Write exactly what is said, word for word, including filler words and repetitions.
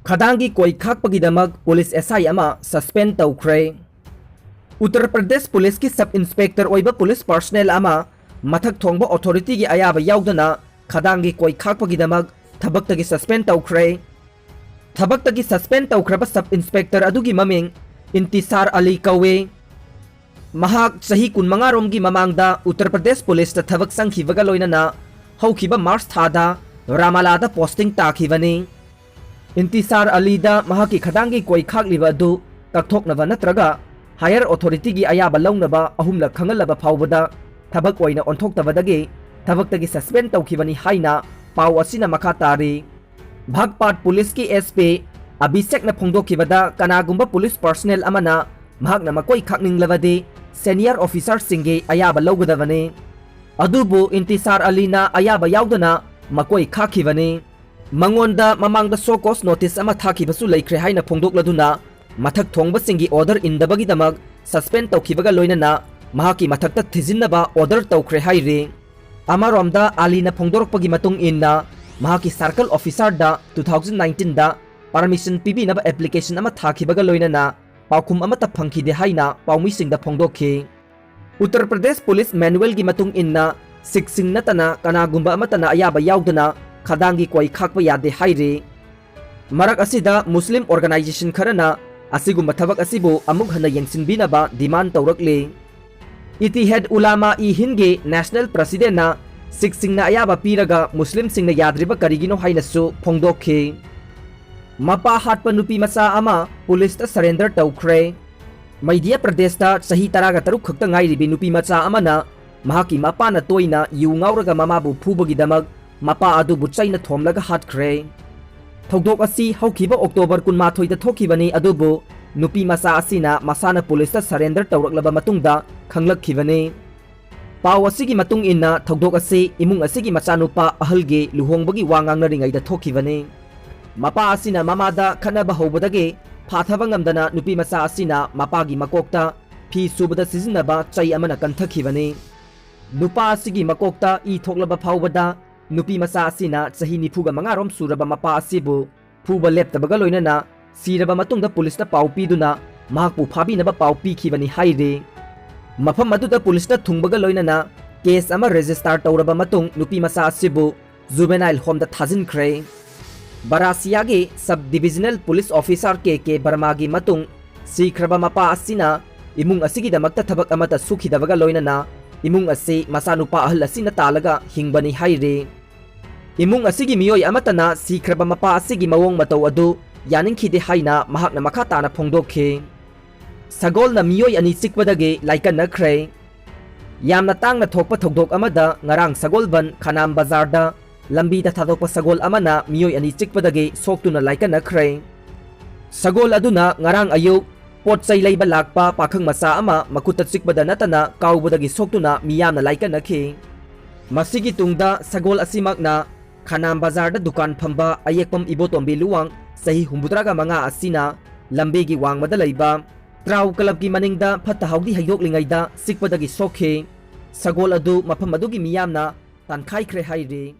ꯈꯗꯥꯡꯒꯤ ꯀꯣꯏ ꯈꯥꯛꯄꯒꯤꯗꯃꯛ ꯄꯨꯂꯤꯁ ꯑꯦꯁ ꯑꯥꯏ ꯑꯃ ꯁꯁꯄꯦꯟ ꯇꯧꯈ꯭ꯔꯦ꯫ ꯎꯠꯇꯔ ꯄ꯭ꯔꯗꯦꯁ ꯄꯨꯂꯤꯁꯀꯤ ꯁꯕ ꯏꯟꯁꯄꯦꯛꯇꯔ ꯑꯣꯏꯕ ꯄꯨꯂꯤꯁ ꯄꯔꯁꯅꯦꯜ ꯑꯃ ꯃꯊꯛ ꯊꯣꯡꯕ ꯑꯣꯊꯣꯔꯤꯇꯤꯒꯤ ꯑꯌꯥꯕ ꯌꯥꯎꯗꯅ ꯈꯗꯥꯡꯒꯤ ꯀꯣꯏ ꯈꯥꯛꯄꯒꯤꯗꯃꯛ ꯊꯕꯛꯇꯒꯤ ꯁꯁꯄꯦꯟ ꯇꯧꯈ꯭ꯔꯦ꯫ ꯊꯕꯛꯇꯒꯤ ꯁꯁꯄꯦꯟ ꯇꯧꯈ꯭ꯔꯕ ꯁꯕ ꯏꯟꯁꯄꯦꯛꯇꯔ ꯑꯗꯨꯒꯤ ꯃꯃꯤꯡ ꯏꯟꯇꯤꯁꯥꯔ ꯑꯂꯤ ꯀꯧꯏ꯫ ꯃꯍꯥꯛ ꯆꯍꯤ ꯀꯨꯟꯃꯉꯥ ꯔꯣꯝꯒꯤ ꯃꯃꯥꯡꯗ ꯎꯠꯇꯔ ꯄ꯭ꯔꯗꯦꯁ ꯄꯨꯂꯤꯁꯇ ꯊꯕꯛ ꯆꯪꯈꯤꯕꯒ ꯂꯣꯏꯅꯅ ꯍꯧꯈꯤꯕ ꯃꯥꯔꯆ ꯊꯥꯗ ꯔꯥꯃꯥꯂꯥꯗ ꯄꯣꯁꯇꯤꯡ ꯇꯥꯈꯤꯕꯅꯤ꯫ ꯏꯟꯇꯤꯁꯥꯔ ꯑꯂꯤꯗ ꯃꯍꯥꯛꯀꯤ ꯈꯗꯥꯡꯒꯤ ꯀꯣꯏ ꯈꯥꯛꯂꯤꯕ ꯑꯗꯨ ꯀꯛꯊꯣꯛꯅꯕ ꯅꯠꯇ꯭ꯔꯒ ꯍꯥꯌꯔ ꯑꯣꯊꯣꯔꯤꯇꯤꯒꯤ ꯑꯌꯥꯕ ꯂꯧꯅꯕ ꯑꯍꯨꯝꯂꯛ ꯈꯪꯍꯜꯂꯕ ꯐꯥꯎꯕꯗ ꯊꯕꯛ ꯑꯣꯏꯅ ꯑꯣꯟꯊꯣꯛꯇꯕꯗꯒꯤ ꯊꯕꯛꯇꯒꯤ ꯁꯁꯄꯦꯟ ꯇꯧꯈꯤꯕꯅꯤ ꯍꯥꯏꯅ ꯄꯥꯎ ꯑꯁꯤꯅ ꯃꯈꯥ ꯇꯥꯔꯤ꯫ ꯚꯥꯒꯄꯥꯠ ꯄꯨꯂꯤꯁꯀꯤ ꯑꯦꯁ ꯄꯤ ꯑꯚꯤꯁꯦꯛꯅ ꯐꯣꯡꯗꯣꯛꯈꯤꯕꯗ, ꯀꯅꯥꯒꯨꯝꯕ ꯄꯨꯂꯤꯁ ꯄꯔꯁꯅꯦꯜ ꯑꯃꯅ ꯃꯍꯥꯛꯅ ꯃꯀꯣꯏ ꯈꯥꯛꯅꯤꯡꯂꯕꯗꯤ ꯁꯦꯅꯤꯌꯔ ꯑꯣꯐꯤꯁꯥꯔꯁꯤꯡꯒꯤ ꯑꯌꯥꯕ ꯂꯧꯒꯗꯕꯅꯤ꯫ ꯑꯗꯨꯕꯨ ꯏꯟꯇꯤꯁꯥꯔ ꯑꯂꯤꯅ ꯑꯌꯥꯕ ꯌꯥꯎꯗꯅ ꯃꯀꯣꯏ ꯈꯥꯛꯈꯤꯕꯅꯤ꯫ ꯃꯉꯣꯟꯗ ꯃꯃꯥꯡꯗ ꯁꯣ ꯀꯣꯁ ꯅꯣꯇꯤꯁ ꯑꯃ ꯊꯥꯈꯤꯕꯁꯨ ꯂꯩꯈ꯭ꯔꯦ ꯍꯥꯏꯅ ꯐꯣꯡꯗꯣꯛꯂꯗꯨꯅ ꯃꯊꯛ ꯊꯣꯡꯕꯁꯤꯡꯒꯤ ꯑꯣꯔꯗꯔ ꯏꯟꯗꯕꯒꯤꯗꯃꯛ ꯁꯁꯄꯦꯟ ꯇꯧꯈꯤꯕꯒ ꯂꯣꯏꯅꯅ ꯃꯍꯥꯛꯀꯤ ꯃꯊꯛꯇ ꯊꯤꯖꯤꯟꯅꯕ ꯑꯣꯔꯗꯔ ꯇꯧꯈ꯭ꯔꯦ ꯍꯥꯏꯔꯤ꯫ ꯑꯃꯔꯣꯝꯗ ꯑꯥꯂꯤꯅ ꯐꯣꯡꯗꯣꯔꯛꯄꯒꯤ ꯃꯇꯨꯡ ꯏꯟꯅ ꯃꯍꯥꯛꯀꯤ ꯁꯥꯔꯀꯜ ꯑꯣꯐꯤꯁꯥꯔꯗ two thousand nineteenꯗ ꯄꯔꯃꯤꯁꯟ ꯄꯤꯕꯤꯅꯕ ꯑꯦꯄ꯭ꯂꯤꯀꯦꯁꯟ ꯑꯃ ꯊꯥꯈꯤꯕꯒ ꯂꯣꯏꯅꯅ ꯄꯥꯎꯈꯨꯝ ꯑꯃꯠꯇ ꯐꯪꯈꯤꯗꯦ ꯍꯥꯏꯅ ꯄꯥꯎꯃꯤꯁꯤꯡꯗ ꯐꯣꯡꯗꯣꯛꯈꯤ꯫ ꯎꯠꯇꯔ ꯄ꯭ꯔꯗꯦꯁ ꯄꯨꯂꯤꯁ ꯃꯦꯅꯨꯑꯦꯜꯒꯤ ꯃꯇꯨꯡ ꯏꯟꯅ ꯁꯤꯈꯁꯤꯡ ꯅꯠꯇꯅ ꯀꯅꯥꯒꯨꯝꯕ ꯑꯃꯠꯇꯅ ꯑꯌꯥꯕ ꯌꯥꯎꯗꯅ ꯈꯗꯥꯡꯒꯤ ꯀꯣꯏ ꯈꯥꯛꯄ ꯌꯥꯗꯦ ꯍꯥꯏꯔꯤ꯫ ꯃꯔꯛ ꯑꯁꯤꯗ ꯃꯨꯁꯂꯤꯝ ꯑꯣꯔꯒꯅꯥꯏꯖꯦꯁꯟ ꯈꯔꯅ ꯑꯁꯤꯒꯨꯝꯕ ꯊꯕꯛ ꯑꯁꯤꯕꯨ ꯑꯃꯨꯛ ꯍꯟꯅ ꯌꯦꯡꯁꯤꯟꯕꯤꯅꯕ ꯗꯤꯃꯥꯟ ꯇꯧꯔꯛꯂꯤ꯫ ꯏꯇꯤꯍꯦꯗ ꯎꯂꯥꯃꯥ ꯏ ꯍꯤꯟꯗꯒꯤ ꯅꯦꯁꯅꯦꯜ ꯄ꯭ꯔꯁꯤꯗꯦꯟꯠꯅ ꯁꯤꯈꯁꯤꯡꯅ ꯑꯌꯥꯕ ꯄꯤꯔꯒ ꯃꯨꯁꯂꯤꯝꯁꯤꯡꯅ ꯌꯥꯗ꯭ꯔꯤꯕ ꯀꯔꯤꯒꯤꯅꯣ ꯍꯥꯏꯅꯁꯨ ꯐꯣꯡꯗꯣꯛꯈꯤ꯫ ꯃꯄꯥ ꯍꯥꯠꯄ ꯅꯨꯄꯤ ꯃꯆꯥ ꯑꯃ ꯄꯨꯂꯤꯁꯇ ꯁꯔꯦꯟꯗꯔ ꯇꯧꯈ꯭ꯔꯦ꯫ ꯃꯙ꯭ꯌ ꯄ꯭ꯔꯗꯦꯁꯇ ꯆꯍꯤ ꯇꯔꯥꯒ ꯇꯔꯨꯛ ꯈꯛꯇ ꯉꯥꯏꯔꯤꯕꯤ ꯅꯨꯄꯤ ꯃꯆꯥ ꯑꯃꯅ ꯃꯍꯥꯛꯀꯤ ꯃꯄꯥꯅ ꯇꯣꯏꯅ ꯌꯨ ꯉꯥꯎꯔꯒ ꯃꯃꯥꯕꯨ ꯐꯨꯕꯒꯤꯗꯃꯛ ꯃꯄꯥ ꯑꯗꯨꯕꯨ ꯆꯩꯅ ꯊꯣꯝꯂꯒ ꯍꯥꯠꯈ꯭ꯔꯦ꯫ ꯊꯧꯗꯣꯛ ꯑꯁꯤ ꯍꯧꯈꯤꯕ ꯑꯣꯛꯇꯣꯕꯔ ꯀꯨꯟꯃꯥꯊꯣꯏꯗ ꯊꯣꯛꯈꯤꯕꯅꯤ, ꯑꯗꯨꯕꯨ ꯅꯨꯄꯤ ꯃꯆꯥ ꯑꯁꯤꯅ ꯃꯁꯥꯅ ꯄꯨꯂꯤꯁꯇ ꯁꯔꯦꯟꯗꯔ ꯇꯧꯔꯛꯂꯕ ꯃꯇꯨꯡꯗ ꯈꯪꯂꯛꯈꯤꯕꯅꯤ꯫ ꯄꯥꯎ ꯑꯁꯤꯒꯤ ꯃꯇꯨꯡ ꯏꯟꯅ ꯊꯧꯗꯣꯛ ꯑꯁꯤ ꯏꯃꯨꯡ ꯑꯁꯤꯒꯤ ꯃꯆꯥꯅꯨꯄꯥ ꯑꯍꯜꯒꯤ ꯂꯨꯍꯣꯡꯕꯒꯤ ꯋꯥ ꯉꯥꯡꯅꯔꯤꯉꯩꯗ ꯊꯣꯛꯈꯤꯕꯅꯤ꯫ ꯃꯄꯥ ꯑꯁꯤꯅ ꯃꯃꯥꯗ ꯈꯠꯅꯕ ꯍꯧꯕꯗꯒꯤ ꯐꯥꯊꯕ ꯉꯝꯗꯅ ꯅꯨꯄꯤ ꯃꯆꯥ ꯑꯁꯤꯅ ꯃꯄꯥꯒꯤ ꯃꯀꯣꯛꯇ ꯐꯤ ꯁꯨꯕꯗ ꯁꯤꯖꯤꯟꯅꯕ ꯆꯩ ꯑꯃꯅ ꯀꯟꯊꯈꯤꯕꯅꯤ꯫ ꯅꯨꯄꯥ ꯑꯁꯤꯒꯤ ꯃꯀꯣꯛꯇ ꯏ ꯊꯣꯛꯂꯕ ꯐꯥꯎꯕꯗ ꯅꯨꯄꯤ ꯃꯆꯥ ꯑꯁꯤꯅ ꯆꯍꯤ ꯅꯤꯐꯨꯒ ꯃꯉꯥ ꯔꯣꯝ ꯁꯨꯔꯕ ꯃꯄꯥ ꯑꯁꯤꯕꯨ ꯐꯨꯕ ꯂꯦꯞꯇꯕꯒ ꯂꯣꯏꯅꯅ ꯁꯤꯔꯕ ꯃꯇꯨꯡꯗ ꯄꯨꯂꯤꯁꯇ ꯄꯥꯎ ꯄꯤꯗꯨꯅ ꯃꯍꯥꯛꯄꯨ ꯐꯥꯕꯤꯅꯕ ꯄꯥꯎ ꯄꯤꯈꯤꯕꯅꯤ ꯍꯥꯏꯔꯤ꯫ ꯃꯐꯝ ꯑꯗꯨꯗ ꯄꯨꯂꯤꯁꯇ ꯊꯨꯡꯕꯒ ꯂꯣꯏꯅꯅ ꯀꯦꯁ ꯑꯃ ꯔꯦꯖꯤꯁꯇꯥꯔ ꯇꯧꯔꯕ ꯃꯇꯨꯡ ꯅꯨꯄꯤ ꯃꯆꯥ ꯑꯁꯤꯕꯨ ꯖꯨꯕꯦꯅꯥꯏꯜ ꯍꯣꯝꯗ ꯊꯥꯖꯤꯟꯈ꯭ꯔꯦ꯫ ꯕꯔꯥꯁꯤꯌꯥꯒꯤ ꯁꯕ ꯗꯤꯕꯤꯖꯅꯦꯜ ꯄꯨꯂꯤꯁ ꯑꯣꯐꯤꯁꯥꯔ ꯀꯦ ꯀꯦ ꯕꯔꯃꯥꯒꯤ ꯃꯇꯨꯡ ꯁꯤꯈ꯭ꯔꯕ ꯃꯄꯥ ꯑꯁꯤꯅ ꯏꯃꯨꯡ ꯑꯁꯤꯒꯤꯗꯃꯛꯇ ꯊꯕꯛ ꯑꯃꯠꯇ ꯁꯨꯈꯤꯗꯕꯒ ꯂꯣꯏꯅꯅ ꯏꯃꯨꯡ ꯑꯁꯤ ꯃꯆꯥꯅꯨꯄꯥ ꯑꯍꯜ ꯑꯁꯤꯅ ꯇꯥꯜꯂꯒ ꯍꯤꯡꯕꯅꯤ ꯍꯥꯏꯔꯤ꯫ ꯏꯃꯨꯡ ꯑꯁꯤꯒꯤ ꯃꯤꯑꯣꯏ ꯑꯃꯠꯇꯅ ꯁꯤꯈ꯭ꯔꯕ ꯃꯄꯥ ꯑꯁꯤꯒꯤ ꯃꯑꯣꯡ ꯃꯇꯧ ꯑꯗꯨ ꯌꯥꯅꯤꯡꯈꯤꯗꯦ ꯍꯥꯏꯅ ꯃꯍꯥꯛꯅ ꯃꯈꯥ ꯇꯥꯅ ꯐꯣꯡꯗꯣꯛꯈꯤ꯫ ꯁꯒꯣꯜꯅ ꯃꯤꯑꯣꯏ ꯑꯅꯤ ꯆꯤꯛꯄꯗꯒꯤ ꯂꯥꯏꯀꯠꯅꯈ꯭ꯔꯦ꯫ ꯌꯥꯝꯅ ꯇꯥꯡꯅ ꯊꯣꯛꯄ ꯊꯧꯗꯣꯛ ꯑꯃꯗ ꯉꯔꯥꯡ ꯁꯒꯣꯜꯕꯟ ꯈꯅꯥꯝ ꯕꯖꯥꯔꯗ ꯂꯝꯕꯤꯗ ꯊꯥꯗꯣꯛꯄ ꯁꯒꯣꯜ ꯑꯃꯅ ꯃꯤꯑꯣꯏ ꯑꯅꯤ ꯆꯤꯛꯄꯗꯒꯤ ꯁꯣꯛꯇꯨꯅ ꯂꯥꯏꯀꯠꯅꯈ꯭ꯔꯦ꯫ ꯁꯒꯣꯜ ꯑꯗꯨꯅ ꯉꯔꯥꯡ ꯑꯌꯨꯛ ꯄꯣꯠ ꯆꯩ ꯂꯩꯕ ꯂꯥꯛꯄ ꯄꯥꯈꯪ ꯃꯆꯥ ꯑꯃ ꯃꯈꯨꯠꯇ ꯆꯤꯛꯄꯗ ꯅꯠꯇꯅ ꯀꯥꯎꯕꯗꯒꯤ ꯁꯣꯛꯇꯨꯅ ꯃꯤꯌꯥꯝꯅ ꯂꯥꯏꯀꯠꯅꯈꯤ꯫ ꯃꯁꯤꯒꯤ ꯇꯨꯡꯗ ꯁꯒꯣꯜ ꯑꯁꯤꯃꯛꯅ ꯈꯅꯥꯝ ꯕꯖꯥꯔꯗ ꯗꯨꯀꯥꯟ ꯐꯝꯕ ꯑꯌꯦꯛꯄꯝ ꯏꯕꯣꯇꯣꯝꯕꯤ ꯂꯨꯋꯥꯡ, ꯆꯍꯤ ꯍꯨꯝꯐꯨꯇꯔꯥꯒ ꯃꯉꯥ ꯑꯁꯤꯅ ꯂꯝꯕꯤꯒꯤ ꯋꯥꯡꯃꯗ ꯂꯩꯕ ꯇ꯭ꯔꯥꯎ ꯀ꯭ꯂꯕꯀꯤ ꯃꯅꯤꯡꯗ ꯐꯠꯇ ꯍꯥꯎꯗꯤ ꯍꯩꯗꯣꯛꯂꯤꯉꯩꯗ ꯆꯤꯛꯄꯗꯒꯤ ꯁꯣꯛꯈꯤ꯫ ꯁꯒꯣꯜ ꯑꯗꯨ ꯃꯐꯝ ꯑꯗꯨꯒꯤ ꯃꯤꯌꯥꯝꯅ ꯇꯥꯟꯈꯥꯏꯈ꯭ꯔꯦ ꯍꯥꯏꯔꯤ꯫